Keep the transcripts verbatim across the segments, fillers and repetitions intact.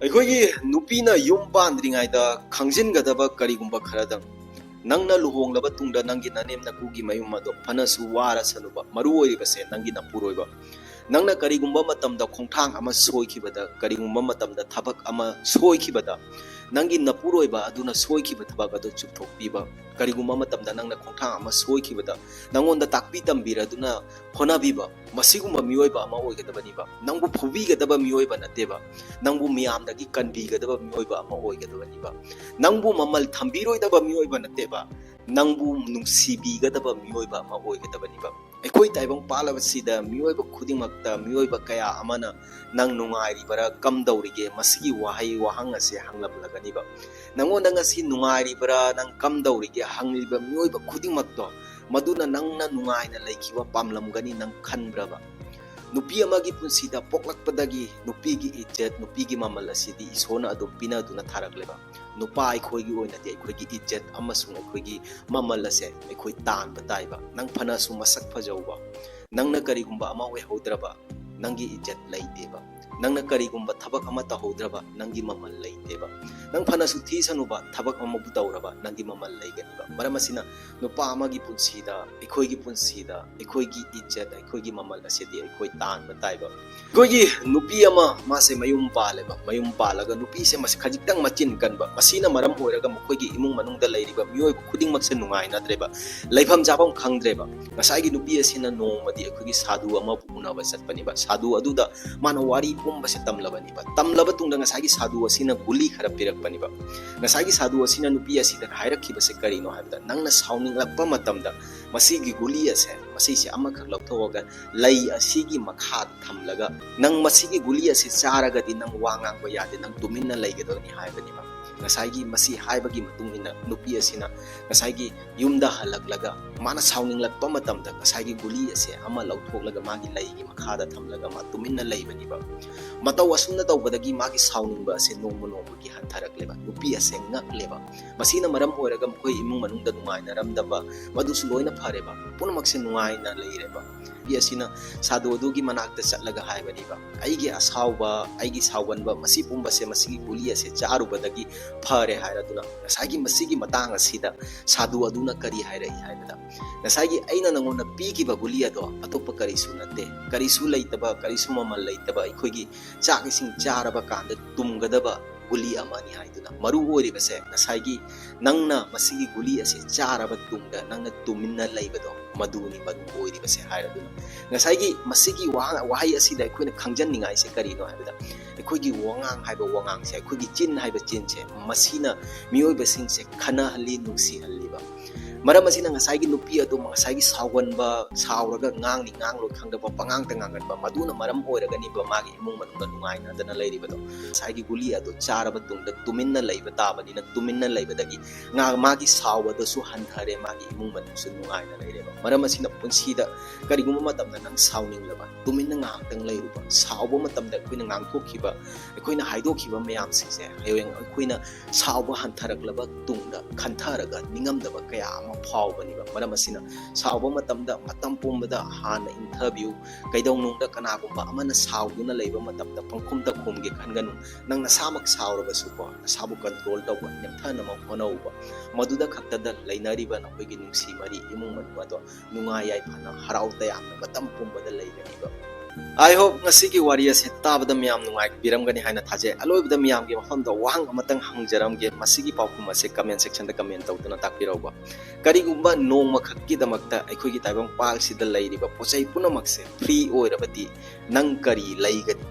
ꯑꯩꯈꯣꯏꯒꯤ ꯅꯨꯄꯤꯅ ꯌꯨꯝ ꯄꯥꯟꯗ꯭ꯔꯤꯉꯩꯗ ꯈꯪꯖꯤꯟꯒꯗꯕ ꯀꯔꯤꯒꯨꯝꯕ ꯈꯔꯗꯪ, ꯅꯪꯅ ꯂꯨꯍꯣꯡꯂꯕ ꯇꯨꯡꯗ ꯅꯪꯒꯤ ꯅꯅꯦꯝ ꯅꯀꯨꯒꯤ ꯃꯌꯨꯝ ꯑꯗꯣ ꯐꯅꯁꯨ ꯋꯥꯔꯁꯅꯨꯕ, ꯃꯔꯨ ꯑꯣꯏꯔꯤꯕꯁꯦ ꯅꯪꯒꯤ ꯅꯄꯨꯔꯣꯏꯕ꯫ ꯅꯪꯅ ꯀꯔꯤꯒꯨꯝꯕ ꯃꯇꯝꯗ ꯈꯣꯡꯊꯥꯡ ꯑꯃ ꯁꯣꯏꯈꯤꯕꯗ, ꯀꯔꯤꯒꯨꯝꯕ ꯃꯇꯝꯗ ꯊꯕꯛ ꯑꯃ ꯁꯣꯏꯈꯤꯕꯗ, ꯅꯪꯒꯤ ꯅꯄꯨꯔꯣꯏꯕ ꯑꯗꯨꯅ ꯁꯣꯏꯈꯤꯕ ꯊꯕꯛ ꯑꯗꯨ ꯆꯨꯝꯊꯣꯛꯄꯤꯕ, ꯀꯔꯤꯒꯨꯝꯕ ꯃꯇꯝꯗ ꯅꯪꯅ ꯈꯣꯡꯊꯥꯡ ꯑꯃ ꯁꯣꯏꯈꯤꯕꯗ ꯅꯪꯉꯣꯟꯗ ꯇꯥꯛꯄꯤ ꯇꯝꯕꯤꯔꯗꯨꯅ ꯍꯣꯠꯅꯕꯤꯕ, ꯃꯁꯤꯒꯨꯝꯕ ꯃꯤꯑꯣꯏꯕ ꯑꯃ ꯑꯣꯏꯒꯗꯕꯅꯤꯕ꯫ ꯅꯪꯕꯨ ꯐꯨꯕꯤꯒꯗꯕ ꯃꯤꯑꯣꯏꯕ ꯅꯠꯇꯦꯕ, ꯅꯪꯕꯨ ꯃꯤꯌꯥꯝꯗꯒꯤ ꯀꯟꯕꯤꯒꯗꯕ ꯃꯤꯑꯣꯏꯕ ꯑꯃ ꯑꯣꯏꯒꯗꯕꯅꯤꯕ, ꯅꯪꯕꯨ ꯃꯃꯜ ꯊꯝꯕꯤꯔꯣꯏꯗꯕ ꯃꯤꯑꯣꯏꯕ ꯅꯠꯇꯦꯕ, ꯅꯪꯕꯨ ꯅꯨꯡꯁꯤꯕꯤꯒꯗꯕ ꯃꯤꯑꯣꯏꯕ ꯑꯃ ꯑꯣꯏꯒꯗꯕꯅꯤꯕ꯫ ꯑꯩꯈꯣꯏ ꯇꯥꯏꯕꯪ ꯄꯥꯜꯂꯕꯁꯤꯗ ꯃꯤꯑꯣꯏꯕ ꯈꯨꯗꯤꯡꯃꯛꯇ ꯃꯤꯑꯣꯏꯕ ꯀꯌꯥ ꯑꯃꯅ "ꯅꯪ ꯅꯨꯡꯉꯥꯏꯔꯤꯕꯔꯥ, ꯀꯝꯗꯧꯔꯤꯒꯦ?" ꯃꯁꯤꯒꯤ ꯋꯥꯍꯩ ꯋꯥꯍꯪ ꯑꯁꯦ ꯍꯪꯂꯝꯂꯒꯅꯤꯕ꯫ ꯅꯪꯉꯣꯟꯗ ꯉꯁꯤ "ꯅꯨꯡꯉꯥꯏꯔꯤꯕꯔꯥ, ꯅꯪ ꯀꯝꯗꯧꯔꯤꯒꯦ?" ꯍꯪꯂꯤꯕ ꯃꯤꯑꯣꯏꯕ ꯈꯨꯗꯤꯡꯃꯛꯇꯣ, ꯃꯗꯨꯅ ꯅꯪꯅ ꯅꯨꯡꯉꯥꯏꯅ ꯂꯩꯈꯤꯕ ꯄꯥꯝꯂꯝꯒꯅꯤ ꯅꯪ ꯈꯟꯕ꯭ꯔꯕ? ꯅꯨꯄꯤ ꯑꯃꯒꯤ ꯄꯨꯟꯁꯤꯗ ꯄꯣꯛꯂꯛꯄꯗꯒꯤ ꯅꯨꯄꯤꯒꯤ ꯏꯖꯠ, ꯅꯨꯄꯤꯒꯤ ꯃꯃꯜ ꯑꯁꯤꯗꯤ ꯏꯁꯣꯔꯅ ꯑꯗꯨꯝ ꯄꯤꯅꯗꯨꯅ ꯊꯥꯔꯛꯂꯦꯕ꯫ ꯅꯨꯄꯥ ꯑꯩꯈꯣꯏꯒꯤ ꯑꯣꯏꯅꯗꯤ ꯑꯩꯈꯣꯏꯒꯤ ꯏꯖꯠ ꯑꯃꯁꯨꯡ ꯑꯩꯈꯣꯏꯒꯤ ꯃꯃꯜ ꯑꯁꯦ ꯑꯩꯈꯣꯏ ꯇꯥꯟꯕ ꯇꯥꯏꯕ꯫ ꯅꯪ ꯐꯅꯁꯨ ꯃꯁꯛ ꯐꯖꯧꯕ, ꯅꯪꯅ ꯀꯔꯤꯒꯨꯝꯕ ꯑꯃ ꯑꯣꯏꯍꯧꯗ꯭ꯔꯕ, ꯅꯪꯒꯤ ꯏꯖꯠ ꯂꯩꯇꯦꯕ꯫ ꯅꯪꯅ ꯀꯔꯤꯒꯨꯝꯕ ꯊꯕꯛ ꯑꯃ ꯇꯧꯍꯧꯗ꯭ꯔꯕ, ꯅꯪꯒꯤ ꯃꯃꯜ ꯂꯩꯇꯦꯕ꯫ ꯅꯪ ꯐꯅꯁꯨ ꯊꯤꯁꯅꯨꯕ, ꯊꯕꯛ ꯑꯃꯕꯨ ꯇꯧꯔꯕ, ꯅꯪꯒꯤ ꯃꯃꯜ ꯂꯩꯒꯅꯤꯕ꯫ ꯃꯔꯝ ꯑꯁꯤꯅ, ꯅꯨꯄꯥ ꯑꯃꯒꯤ ꯄꯨꯟꯁꯤꯗ, ꯑꯩꯈꯣꯏꯒꯤ ꯄꯨꯟꯁꯤꯗ, ꯑꯩꯈꯣꯏꯒꯤ ꯏꯖꯠ, ꯑꯩꯈꯣꯏꯒꯤ ꯃꯃꯜ ꯑꯁꯤꯗꯤ ꯑꯩꯈꯣꯏ ꯇꯥꯟꯕ ꯇꯥꯏꯕ꯫ ꯑꯩꯈꯣꯏꯒꯤ ꯅꯨꯄꯤ ꯑꯃ, ꯃꯥꯁꯦ ꯃꯌꯨꯝ ꯄꯥꯜꯂꯦꯕ, ꯃꯌꯨꯝ ꯄꯥꯜꯂꯒ ꯅꯨꯄꯤꯁꯦ ꯃꯁꯤ ꯈꯖꯤꯛꯇꯪ ꯃꯆꯤꯟ ꯀꯟꯕ, ꯃꯁꯤꯅ ꯃꯔꯝ ꯑꯣꯏꯔꯒ ꯃꯈꯣꯏꯒꯤ ꯏꯃꯨꯡ ꯃꯅꯨꯡꯗ ꯂꯩꯔꯤꯕ ꯃꯤꯑꯣꯏꯕ ꯈꯨꯗꯤꯡꯃꯛꯁꯦ ꯅꯨꯡꯉꯥꯏꯅꯗ꯭ꯔꯦꯕ, ꯂꯩꯐꯝ ꯆꯥꯐꯝ ꯈꯪꯗ꯭ꯔꯦꯕ꯫ ꯉꯁꯥꯏꯒꯤ ꯅꯨꯄꯤ ꯑꯁꯤꯅ ꯅꯣꯡꯃꯗꯤ ꯑꯩꯈꯣꯏꯒꯤ ꯁꯥꯗꯨ ꯑꯃꯕꯨ ꯎꯅꯕ ꯆꯠꯄꯅꯦꯕ꯫ ꯁꯥꯗꯨ ꯑꯗꯨꯗ ꯃꯥꯅ ꯋꯥꯔꯤ ꯄꯨꯝꯕꯁꯦ ꯇꯝꯂꯕꯅꯤꯕ꯫ ꯇꯝꯂꯕ ꯇꯨꯡꯗ ꯉꯁꯥꯏꯒꯤ ꯁꯥꯗꯨ ꯑꯁꯤꯅ ꯒꯨꯂꯤ ꯈꯔ ꯄꯤꯔꯛꯄꯅꯦꯕ꯫ ꯉꯁꯥꯏꯒꯤ ꯁꯥꯗꯨ ꯑꯁꯤꯅ ꯅꯨꯄꯤ ꯑꯁꯤꯗ ꯍꯥꯏꯔꯛꯈꯤꯕꯁꯦ ꯀꯔꯤꯅꯣ ꯍꯥꯏꯕꯗ, ꯅꯪꯅ ꯁꯥꯎꯅꯤꯡꯂꯛꯄ ꯃꯇꯝꯗ ꯃꯁꯤꯒꯤ ꯒꯨꯂꯤ ꯑꯁꯦ, ꯃꯁꯤꯁꯦ ꯑꯃꯈꯛ ꯂꯧꯊꯣꯛꯑꯒ ꯂꯩ ꯑꯁꯤꯒꯤ ꯃꯈꯥꯗ ꯊꯝꯂꯒ, "ꯅꯪ ꯃꯁꯤꯒꯤ ꯒꯨꯂꯤ ꯑꯁꯤ ꯆꯥꯔꯒꯗꯤ ꯅꯪ ꯋꯥ ꯉꯥꯡꯕ ꯌꯥꯗꯦ, ꯅꯪ ꯇꯨꯃꯤꯟꯅ ꯂꯩꯒꯗꯕꯅꯤ" ꯍꯥꯏꯕꯅꯦꯕ꯫ ꯉꯁꯥꯏꯒꯤ ꯃꯁꯤ ꯍꯥꯏꯕꯒꯤ ꯃꯇꯨꯡ ꯏꯟꯅ ꯅꯨꯄꯤ ꯑꯁꯤꯅ ꯉꯁꯥꯏꯒꯤ ꯌꯨꯝꯗ ꯍꯜꯂꯛꯂꯒ ꯃꯥꯅ ꯁꯥꯎꯅꯤꯡꯂꯛꯄ ꯃꯇꯝꯗ ꯉꯁꯥꯏꯒꯤ ꯒꯨꯂꯤ ꯑꯁꯦ ꯑꯃ ꯂꯧꯊꯣꯛꯂꯒ ꯃꯥꯒꯤ ꯂꯩꯒꯤ ꯃꯈꯥꯗ ꯊꯝꯂꯒ ꯃꯥ ꯇꯨꯃꯤꯟꯅ ꯂꯩꯕꯅꯦꯕ꯫ ꯃꯇꯧ ꯑꯁꯨꯝꯅ ꯇꯧꯕꯗꯒꯤ ꯃꯥꯒꯤ ꯁꯥꯎꯅꯤꯡꯕ ꯑꯁꯦ ꯅꯣꯡꯃ ꯅꯣꯡꯃꯒꯤ ꯍꯟꯊꯔꯛꯂꯦꯕ꯫ ꯅꯨꯄꯤ ꯑꯁꯦ ꯉꯛꯂꯦꯕ꯫ ꯃꯁꯤꯅ ꯃꯔꯝ ꯑꯣꯏꯔꯒ ꯃꯈꯣꯏ ꯏꯃꯨꯡ ꯃꯅꯨꯡꯗ ꯅꯨꯡꯉꯥꯏꯅꯔꯝꯗꯕ, ꯃꯗꯨꯁꯨ ꯂꯣꯏꯅ ꯐꯔꯦꯕ꯫ ꯄꯨꯝꯅꯃꯛꯁꯦ ꯅꯨꯡꯉꯥꯏ ꯍꯥꯏꯅ ꯂꯩꯔꯦꯕ꯫ ꯅꯨꯄꯤ ꯑꯁꯤꯅ ꯁꯥꯗꯨ ꯑꯗꯨꯒꯤ ꯃꯅꯥꯛꯇ ꯆꯠꯂꯒ ꯍꯥꯏꯕꯅꯦꯕ, "ꯑꯩꯒꯤ ꯑꯁꯥꯎꯕ, ꯑꯩꯒꯤ ꯁꯥꯎꯒꯟꯕ, ꯃꯁꯤ ꯄꯨꯝꯕꯁꯦ ꯃꯁꯤꯒꯤ ꯒꯨꯂꯤ ꯑꯁꯦ ꯆꯥꯔꯨꯕꯗꯒꯤ ꯐꯔꯦ" ꯍꯥꯏꯔꯗꯨꯅ꯫ ꯉꯁꯥꯏꯒꯤ ꯃꯁꯤꯒꯤ ꯃꯇꯥꯡ ꯑꯁꯤꯗ ꯁꯥꯗꯨ ꯑꯗꯨꯅ ꯀꯔꯤ ꯍꯥꯏꯔꯛꯏ ꯍꯥꯏꯕꯗ, "ꯉꯁꯥꯏꯒꯤ ꯑꯩꯅ ꯅꯉꯣꯟꯗ ꯄꯤꯈꯤꯕ ꯒꯨꯂꯤ ꯑꯗꯣ ꯑꯇꯣꯞꯄ ꯀꯔꯤꯁꯨ ꯅꯠꯇꯦ, ꯀꯔꯤꯁꯨ ꯂꯩꯇꯕ, ꯀꯔꯤꯁꯨ ꯃꯃꯜ ꯂꯩꯇꯕ ꯑꯩꯈꯣꯏꯒꯤ ꯆꯥꯛ ꯏꯁꯤꯡ ꯆꯥꯔꯕ ꯀꯥꯟꯗ ꯇꯨꯝꯒꯗꯕ ꯒꯨꯂꯤ ꯑꯃꯅꯤ" ꯍꯥꯏꯗꯨꯅ꯫ ꯃꯔꯨ ꯑꯣꯏꯔꯤꯕꯁꯦ ꯉꯁꯥꯏꯒꯤ ꯅꯪꯅ ꯃꯁꯤꯒꯤ ꯒꯨꯂꯤ ꯑꯁꯤ ꯆꯥꯔꯕ ꯇꯨꯡꯗ ꯅꯪꯅ ꯇꯨꯃꯤꯟꯅ ꯂꯩꯕꯗꯣ, ꯃꯗꯨꯅꯤ ꯃꯔꯨ ꯑꯣꯏꯔꯤꯕꯁꯦ ꯍꯥꯏꯔꯗꯨꯅ꯫ ꯉꯁꯥꯏꯒꯤ ꯃꯁꯤꯒꯤ ꯋꯥꯍ-, ꯋꯥꯍꯩ ꯑꯁꯤꯗ ꯑꯩꯈꯣꯏꯅ ꯈꯪꯖꯟꯅꯤꯡꯉꯥꯏꯁꯦ ꯀꯔꯤꯅꯣ ꯍꯥꯏꯕꯗ, ꯑꯩꯈꯣꯏꯒꯤ ꯋꯥꯉꯥꯡ ꯍꯥꯏꯕ ꯋꯥꯉꯥꯡꯁꯦ, ꯑꯩꯈꯣꯏꯒꯤ ꯆꯤꯟ ꯍꯥꯏꯕ ꯆꯤꯟꯁꯦ, ꯃꯁꯤꯅ ꯃꯤꯑꯣꯏꯕꯁꯤꯡꯁꯦ ꯈꯟꯅꯍꯜꯂꯤ, ꯅꯨꯡꯁꯤꯍꯜꯂꯤꯕ꯫ ꯃꯔꯝ ꯑꯁꯤꯅ ꯉꯁꯥꯏꯒꯤ ꯅꯨꯄꯤ ꯑꯗꯨ ꯉꯁꯥꯏꯒꯤ ꯁꯥꯎꯒꯟꯕ, ꯁꯥꯎꯔꯒ ꯉꯥꯡꯅꯤ ꯉꯥꯡꯂꯣꯏ ꯈꯪꯗꯕ, ꯄꯉꯥꯡꯇ ꯉꯥꯡꯒꯟꯕ, ꯃꯗꯨꯅ ꯃꯔꯝ ꯑꯣꯏꯔꯒꯅꯤꯕ ꯃꯥꯒꯤ ꯏꯃꯨꯡ ꯃꯅꯨꯡꯗ ꯅꯨꯡꯉꯥꯏꯅꯗꯅ ꯂꯩꯔꯤꯕꯗꯣ꯫ ꯉꯁꯥꯏꯒꯤ ꯒꯨꯂꯤ ꯑꯗꯨ ꯆꯥꯔꯕ ꯇꯨꯡꯗ ꯇꯨꯃꯤꯟꯅ ꯂꯩꯕ ꯇꯥꯕꯅꯤꯅ, ꯇꯨꯃꯤꯟꯅ ꯂꯩꯕꯗꯒꯤ ꯉꯥ-, ꯃꯥꯒꯤ ꯁꯥꯎꯕꯗꯁꯨ ꯍꯟꯊꯔꯦ, ꯃꯥꯒꯤ ꯏꯃꯨꯡ ꯃꯅꯨꯡꯁꯨ ꯅꯨꯡꯉꯥꯏꯅ ꯂꯩꯔꯦꯕ꯫ ꯃꯔꯝ ꯑꯁꯤꯅ ꯄꯨꯟꯁꯤꯗ ꯀꯔꯤꯒꯨꯝꯕ ꯃꯇꯝꯗ ꯅꯪ ꯁꯥꯎꯅꯤꯡꯂꯕ, ꯇꯨꯃꯤꯟꯅ ꯉꯥꯏꯍꯥꯛꯇꯪ ꯂꯩꯔꯨꯕ꯫ ꯁꯥꯎꯕ ꯃꯇꯝꯗ ꯑꯩꯈꯣꯏꯅ ꯉꯥꯡꯊꯣꯛꯈꯤꯕ, ꯑꯩꯈꯣꯏꯅ ꯍꯥꯏꯗꯣꯛꯈꯤꯕ ꯃꯌꯥꯝꯁꯤꯡꯁꯦ ꯍꯌꯦꯡ ꯑꯩꯈꯣꯏꯅ ꯁꯥꯎꯕ ꯍꯟꯊꯔꯛꯂꯕ ꯇꯨꯡꯗ ꯈꯟꯊꯔꯒ ꯅꯤꯡꯉꯝꯗꯕ ꯀꯌꯥ ꯑꯃ ꯐꯥꯎꯕꯅꯦꯕ꯫ ꯃꯔꯝ ꯑꯁꯤꯅ ꯁꯥꯎꯕ ꯃꯇꯝꯗ ꯃꯇꯝ ꯄꯨꯝꯕꯗ ꯍꯥꯟꯅ ꯏꯪꯊꯕꯤꯌꯨ꯫ ꯀꯩꯗꯧꯅꯨꯡꯗ ꯀꯅꯥꯒꯨꯝꯕ ꯑꯃꯅ ꯁꯥꯎꯗꯨꯅ ꯂꯩꯕ ꯃꯇꯝꯗ ꯄꯪꯈꯨꯝꯗ ꯈꯨꯝꯒꯦ ꯈꯟꯒꯅꯨ꯫ ꯅꯪ ꯅꯁꯥꯃꯛ ꯁꯥꯎꯔꯕꯁꯨꯀꯣ, ꯅꯁꯥꯕꯨ control ꯇꯧꯕ, ꯅꯦꯝꯊꯅꯕ ꯍꯣꯠꯅꯧꯕ꯫ ꯃꯗꯨꯗ ꯈꯛꯇꯗ ꯂꯩꯅꯔꯤꯕ ꯅꯈꯣꯏꯒꯤ ꯅꯨꯡꯁꯤ ꯃꯔꯤ, ꯏꯃꯨꯡ ꯃꯅꯨꯡ ꯑꯗꯣ ꯅꯨꯡꯉꯥꯏ ꯌꯥꯏꯐꯅ, ꯍꯔꯥꯎ ꯇꯌꯥꯝꯅ ꯃꯇꯝ ꯄꯨꯝꯕꯗ ꯂꯩꯒꯅꯤꯕ꯫ I hope ꯉꯁꯤꯒꯤ ꯋꯥꯔꯤ ꯑꯁꯦ ꯇꯥꯕꯗ ꯃꯌꯥꯝ ꯅꯨꯡꯉꯥꯏꯕꯤꯔꯝꯒꯅꯤ ꯍꯥꯏꯅ ꯊꯥꯖꯩ꯫ ꯑꯂꯣꯏꯕꯗ ꯃꯌꯥꯝꯒꯤ ꯃꯐꯝꯗ ꯋꯥꯍꯪ ꯑꯃꯇꯪ ꯍꯪꯖꯔꯝꯒꯦ꯫ ꯃꯁꯤꯒꯤ ꯄꯥꯎꯈꯨꯝ ꯑꯁꯦ comment section ꯗ comment ꯇꯧꯗꯨꯅ ꯇꯥꯛꯄꯤꯔꯧꯕ꯫ ꯀꯔꯤꯒꯨꯝꯕ ꯅꯣꯡꯃꯈꯛꯀꯤꯗꯃꯛꯇ ꯑꯩꯈꯣꯏꯒꯤ ꯇꯥꯏꯕꯪꯄꯥꯜꯁꯤꯗ ꯂꯩꯔꯤꯕ ꯄꯣꯠ ꯆꯩ ꯄꯨꯝꯅꯃꯛꯁꯦ free ꯑꯣꯏꯔꯕꯗꯤ ꯅꯪ ꯀꯔꯤ ꯂꯩꯒꯅꯤ?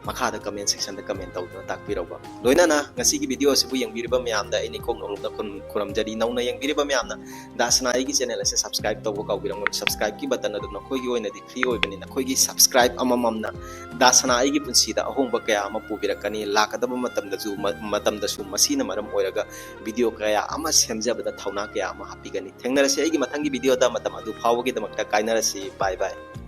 ꯃꯈꯥꯗ comment section ꯗ comment ꯇꯧꯗꯨꯅ ꯇꯥꯛꯄꯤꯔꯧꯕ꯫ ꯂꯣꯏꯅꯅ ꯉꯁꯤꯒꯤ video ꯑꯁꯤꯕꯨ ꯌꯦꯡꯕꯤꯔꯤꯕ ꯃꯌꯥꯝꯗ ꯑꯩꯅ ꯏꯀꯣꯛ ꯅꯧꯅ ꯈꯨꯔꯨꯝ-, ꯈꯨꯔꯨꯝꯖꯔꯤ꯫ ꯅꯧꯅ ꯌꯦꯡꯕꯤꯔꯤꯕ ꯃꯌꯥꯝꯅ ꯗꯥ ꯁꯅꯥ ꯑꯩꯒꯤ channel ꯑꯁꯤ subscribe ꯇꯧꯕ ꯀꯥꯎꯕꯤꯔꯝꯒꯅꯨ꯫ Subscribe ꯀꯤ button ꯑꯗꯨ ꯅꯈꯣꯏꯒꯤ ꯑꯣꯏꯅꯗꯤ free ꯑꯣꯏꯕꯅꯤ꯫ ꯅꯈꯣꯏꯒꯤ subscribe ꯑꯃꯃꯝꯅ ꯗꯥ ꯁꯅꯥ ꯑꯩꯒꯤ ꯄꯨꯟꯁꯤꯗ ꯑꯍꯣꯡꯕ ꯀꯌꯥ ꯑꯃ ꯄꯨꯕꯤꯔꯛꯀꯅꯤ꯫ ꯂꯥꯛꯀꯗꯕ ꯃꯇꯝꯗꯁꯨ, ꯃ-, ꯃꯇꯝꯗꯁꯨ ꯃꯁꯤꯅ ꯃꯔꯝ ꯑꯣꯏꯔꯒ video ꯀꯌꯥ ꯑꯃ ꯁꯦꯝꯖꯕꯗ ꯊꯧꯅꯥ ꯀꯌꯥ ꯑꯃ ꯍꯥꯞꯄꯤꯒꯅꯤ꯫ ꯊꯦꯡꯅꯔꯁꯤ ꯑꯩꯒꯤ ꯃꯊꯪꯒꯤ video ꯗ꯫ ꯃꯇꯝ ꯑꯗꯨ ꯐꯥꯎꯕꯒꯤꯗꯃꯛꯇ ꯀꯥꯏꯅꯔꯁꯤ꯫ Bye bye꯫